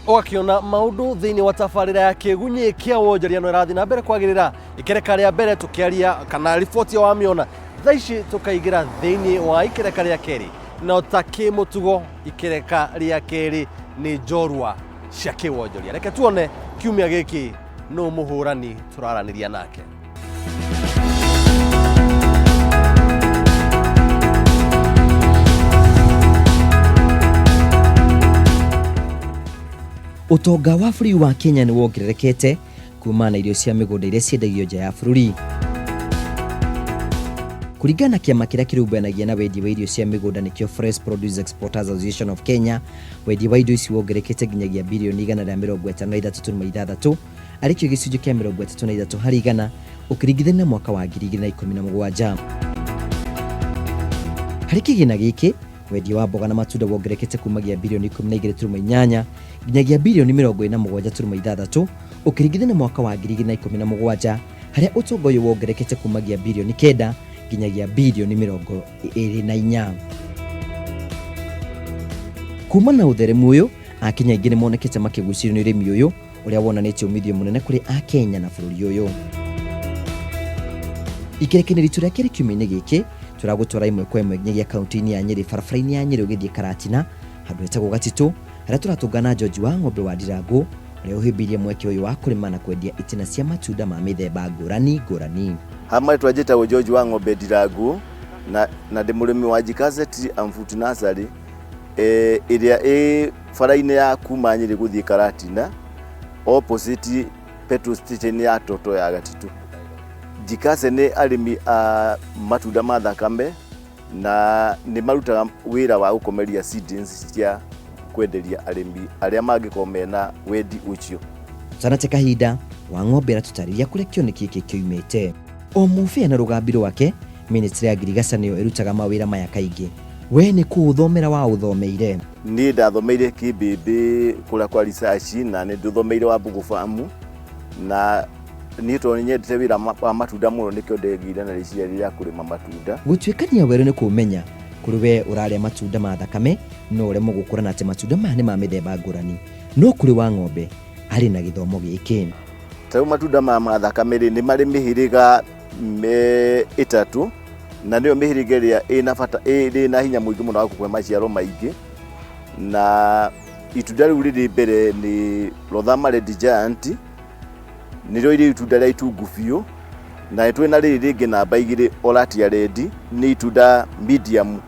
Ũgakĩona maũndũ thĩinĩ wa tabarĩra ya kĩgunyĩ kĩa wonjoria no ĩrathiĩ na mbere kwagĩrĩra. Ikereka rĩa mbere tũkĩaria kana riboti ĩyo wamĩona, thaa ici tũkaingĩra thĩinĩ wa ikereka rĩa kerĩ, na ta kĩmũtugo ikereka rĩa kerĩ nĩ njorua cia kĩwonjoria. Reke tuone kiumia gĩkĩ nũ mũhũrani tũraranĩria nake. Ũtonga wa bũrũri wa Kenya nĩ wongererekete kumana na irio cia mĩgũnda iria ciendagio nja ya bũrũri. Kũringana na kĩama kĩrĩa kĩrũmbũyanagia na wendia wa irio cia mĩgũnda nĩkĩo Fresh Produce Exporters Association of Kenya, wendia wa indo ici wongererekete nginyagia birioni 153.6 arĩ kĩo gĩcunjĩ kĩa 33 harĩ igana ũkĩringithania na mwaka wa 2017. Harĩ kĩgĩna gĩkĩ, wendia wa mboga na matunda wongererekete kumagia birioni 12.8 nginyagia birioni 27.6 ũkĩringithania na mwaka wa 2017 harĩa ũtonga ũyũ wongererekete kumagia birioni 9 nginyagia birioni 24. Kuma na ũtheremu ũyũ, Akenya aingĩ nĩ monekete makĩgucĩrĩrio nĩ ũrĩmi ũyũ ũrĩa wonanĩtie umithio mũnene kũrĩ Akenya na bũrũri ũyũ. Ikereka-inĩ ritũ rĩa kerĩ kiumia-inĩ gĩkĩ, tũragũtwara ĩmwe kwa ĩmwe nginyagia kaunti-inĩ ya Nyĩrĩ, barabara-inĩ ya Nyĩrĩ ũgĩthiĩ Karatina, handũ hetagwo Gatitũ, harĩa tũratũngana na George wa Ng'ombe wa Ndirangũ, ũrĩa ũhĩmbĩirie mweke ũyũ wa kũrĩma na kwendia itina cia matunda ma mĩthemba ngũrani ngũrani. Ha marĩtwa njĩtagwo George wa Ng'ombe Ndirangũ na, na ndĩ mũrĩmi wa Njikaze Tree and Fruit Nursery ĩrĩa ĩ bara-inĩ ya kuma Nyĩrĩ gũthiĩ Karatina opposite petrol station ya Toto ya Gatitũ. Njikace nĩ arĩmi a matunda ma thakame na nĩ marutaga wĩra wa gũkomeria seedlings cia kwenderia arĩmi arĩa mangĩkorwo mena wendi ũcio. Tũtanate kahinda, Wang'ombe aratũtarĩria kũrĩa kĩoneki gĩkĩ kĩoimĩte. O mũbĩa na rũgambi rwake, Ministry ya ngirigaca nĩyo ĩrutaga mawĩra maya kaingĩ. We nĩ kũũthomera waũthomeire? Niĩ ndathomeire Kĩmbĩmbĩ kũrĩa kwa research na nĩ ndũthomeire Wambugu Farm na niĩ tondũ nĩ nyendete wĩra wa matunda mũno nĩkĩo ndegĩire na rĩciria rĩa kũrĩma matunda. Gũtuĩkania werũ nĩ kũũmenya. Kũrĩ we ũrarĩa matunda ma thakame no ũremwo gũkũrana atĩ matunda maya nĩ ma mĩthemba ngũrani. No kũrĩ Wang'ombe arĩ na gĩthomo gĩkĩ. Ta rĩu matunda maya ma thakame rĩ, nĩ marĩ mĩhĩrĩga ĩtatũ na nĩyo mĩhĩrĩga ĩrĩa ĩna bata ĩrĩ na hinya mũingĩ mũno wa gũkũhe maciaro maingĩ na itunda rĩu rĩrĩ mbere nĩ Rothama Red Giant nĩrĩo irĩ itunda rĩa itungu biũ na nĩ twĩ na rĩrĩ rĩngĩ namba igĩrĩ Oratia Red nĩ itunda medium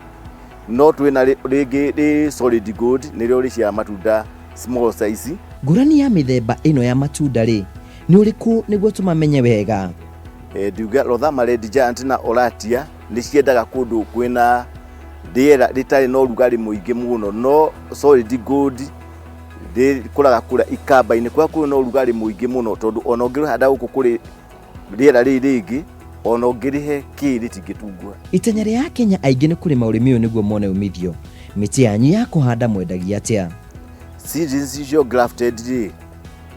no twĩ na rĩngĩ rĩ Solid Gold nĩrĩo rĩciaraga matunda small size. Ngũrani ya mĩthemba ĩno ya matunda rĩ, nĩ ũrĩkũ nĩguo tũmamenye wega? Ndiuga Rothama Red Giant na Oratia nĩ ciendaga kũndũ kwĩna rĩera rĩtarĩ na ũrugarĩ mũingĩ mũno, no Solid Gold rĩkũraga kũrĩa ikamba-inĩ kũrĩa kwĩna ũrugarĩ mũingĩ mũno, tondũ ona ũngĩrĩhanda gũkũ kũrĩ rĩera rĩrĩ rĩngĩ, ona ũngĩrĩhe kĩ rĩtingĩtunguha. Itanya rĩa Akenya aingĩ nĩ kũrĩma ũrĩmi ũyũ nĩguo mone umithio. Mĩtĩ yanyu ya kũhanda mwendagia atĩa? Seedlings icio grafted rĩ,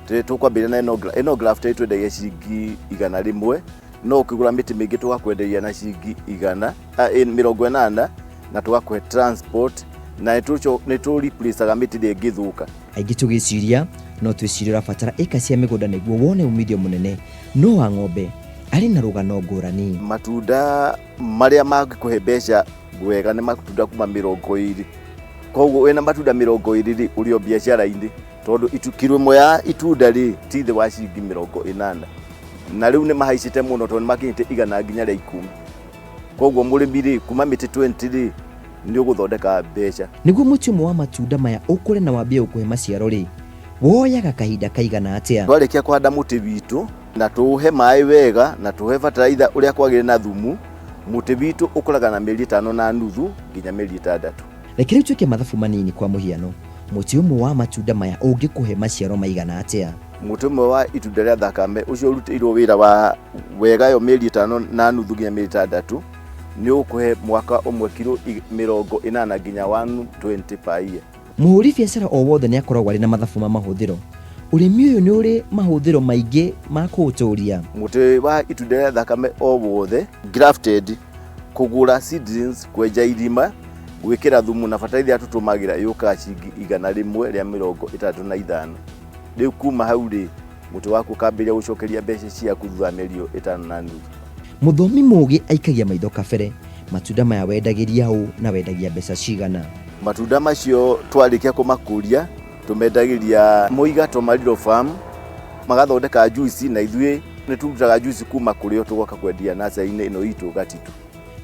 tũkwambĩrĩria na ĩno ĩno grafted twendagia ciringi 100, no ũkĩgũra mĩtĩ mĩingĩ tũgakwenderia na ciringi 180 na tũgakũhe transport na nĩ tũ replace mĩtĩ ĩrĩa ĩngĩthũka. Aingĩ tũgĩciria no twĩcirie ũrabatara ĩka cia mĩgũnda nĩguo wone umithio mũnene, no Wang'ombe arĩ na rũgano ngũrani. Matunda marĩa mangĩkũhe mbeca wega nĩ matunda kuma 20, koguo wĩna matunda 20 rĩ, ũrĩ o biacara-inĩ, tondũ kiro ĩmwe ya itunda rĩ ti thĩ wa ciringi 80, na rĩu nĩ mahaicĩte mũno tondũ nĩ makinyĩte 110, koguo mũrĩmi rĩ kuma mĩtĩ 20 rĩ nĩ ũgũthondeka mbeca. Nĩguo mũtĩ ũmwe wa matunda maya ũkũre na wambie gũkũhe maciaro rĩ, woyaga kahinda kaigana atĩa? Twarĩkia kũhanda mũtĩ witũ na tũũhe maĩ wega na tũũhe bataraitha ũrĩa kwagĩrĩire na thumu, mũtĩ witũ ũkũraga na mĩeri 5.5 nginya mĩeri 6. Reke rĩu twĩke mathabu manini kwa mũhiano, mũtĩ ũmwe wa matunda maya ũngĩkũhe maciaro maigana atĩa? Mũtĩ ũmwe wa itunda rĩa thakame ũcio ũrutĩirwo wĩra wa wega yo mĩeri 5.5 nginya mĩeri 6 nĩ ũgũkũhe mwaka ũmwe kiro 80 nginya 120 per year. Mũhũri biacara o wothe nĩ akoragwo arĩ na mathabu ma mahũthĩro. Ũrĩmi ũyũ nĩ ũrĩ mahũthĩro maingĩ ma kũũtũria. Mũtĩ wa itunda rĩa thakame o wothe grafted, kũgũra seedlings, kwenja irima Gwĩkĩra thumu na bataraitha ĩrĩa tũtũmagĩra yũkaga ciringi 165. Rĩu kuma hau rĩ, mũtĩ waku ũkambĩrĩria gũcokeria mbeca ciaku thutha wa mĩeri ĩyo 5.5. Mũthomi mũgĩ aikagia maitho kabere. Matunda maya wendagĩria ũ na wendagia mbeca cigana? Matunda macio twarĩkia kũmakũria tũmendagĩria Mũiga Tomarilo Farm, magathondeka juice na ithuĩ nĩ tũrutaga juice kuma kũrĩ o tũgoka kwendia nursery-inĩ ĩno itũ Gatitu.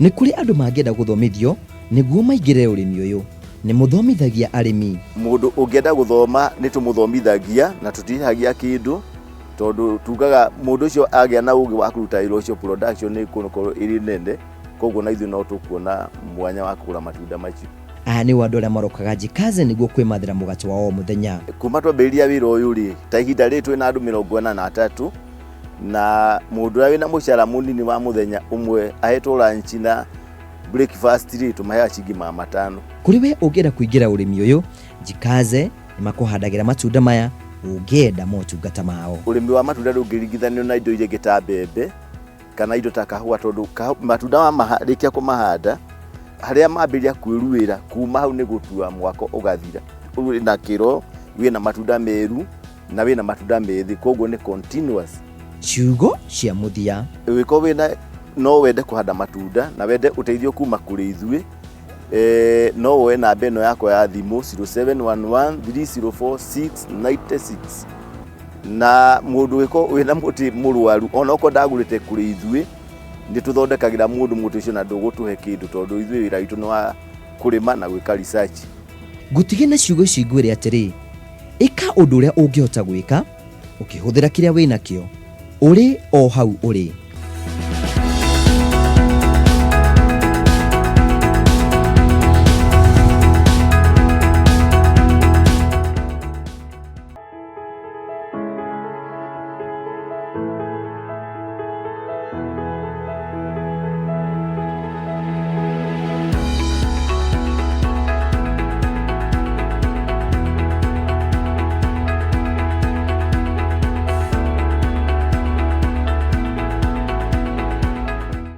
Nĩ kũrĩ andũ mangĩenda gũthomithio nĩguo maingĩre ũrĩmi ũyũ. Nĩ mũthomithagia arĩmi? Mũndũ ũngĩenda gũthoma nĩ tũmũthomithagia na tũtirĩhagia kĩndũ, tondũ tugaga mũndũ ũcio agĩa na ũgĩ wa kũruta wĩra ũcio production nĩ ĩgũkorwo ĩrĩ nene, koguo na ithuĩ no tũkuona mwanya wa kũgũra matunda macio. Aya nĩo andũ arĩa marokaga Jikaze nĩguo kwĩmathĩra mũgate wa o mũthenya. Kuma twambĩrĩria wĩra ũyũ rĩ, ta ihinda rĩrĩ twĩna andũ 43, na mũndũ ũrĩa wĩna mũcara mũnini wa mũthenya ũmwe ahetwo lunch na breakfast rĩ, tũmaheaga ciringi 500. Kũrĩ we ũngĩenda kũingĩra ũrĩmi ũyũ, Jikaze nĩ makũhandagĩra matunda maya ũngĩenda motungata mao. Ũrĩmi wa matunda ndũngĩringithanio na indo iria ingĩ ta mbembe kana indo ta kahũa, tondũ matunda wamarĩkia kũmahanda harĩa mambĩrĩria kwĩruĩra kuma hau nĩ gũtua mwaka ũgathira. Wĩna kĩro, wĩna matunda meru na wĩna matunda methĩ, koguo nĩ continuous. Ciugo cia mũthia. Ũngĩkorwo wĩna no wende kũhanda matunda na wende ũteithio kuma kũrĩ ithuĩ, no woe namba ĩno yakwa ya thimũ 0711 304 696. Na mũndũ ũngĩkorwo wĩna mũtĩ mũrwaru ona okorwo ndagũrĩte kũrĩ ithuĩ, nĩ tũthondekagĩra mũndũ mũtĩ ũcio na ndũgũtũhe kĩndũ, tondũ ithuĩ wĩra witũ nĩ wa kũrĩma na gwĩka research. Ngũtige na ciugo ici ngwĩre atĩrĩ, ĩka ũndũ ũrĩa ũngĩhota gwĩka ũkĩhũthĩra kĩrĩa wĩnakĩo ũrĩ o hau ũrĩ.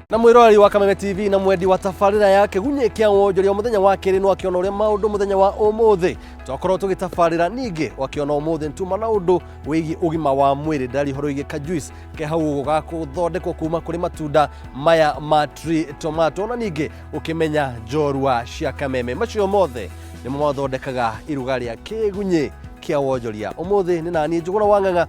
Na mwiroreri wa Kameme TV na mwendi wa tabarĩra ya kĩgunyĩ kĩa wonjoria mũthenya wa kerĩ no akĩona ũrĩa maũndũ mũthenya wa ũmũthĩ twakorwo tũgĩtabarĩra. Ningĩ wakĩona ũmũthĩ nĩtuma na ũndũ wĩgiĩ ũgima wa mwĩrĩ, ndari ũhoro wĩgiĩ kajuice ke hau ũguo gakũthondekwo kuma kũrĩ matunda maya ma tree tomato, na ningĩ ũkĩmenya njorua cia Kameme. Macio mothe nĩmo mathondekaga iruga rĩa kĩgunyĩ kĩa wonjoria. Ũmũthĩ nĩ naniĩ Njũgũna wa Ng'ang'a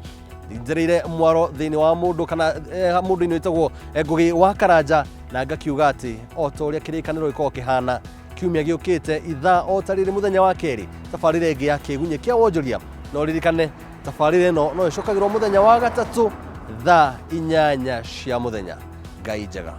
njereire mwaro thĩinĩ wa mũndũ kana mũndũ-inĩ wĩtagwo Ngũgĩ wa Karanja, na ngakiuga atĩ o ta ũrĩa kĩrĩkanĩro gĩkoragwo kĩhana, kiumia gĩũkĩte ithaa o ta rĩrĩ mũthenya wa kerĩ tabarĩra ĩngĩ ya kĩgunyĩ kĩa wonjoria. Na ũririkane tabarĩra ĩno no ĩcokagĩrwo mũthenya wa gatatũ thaa 8 cia mũthenya. Ngai njega.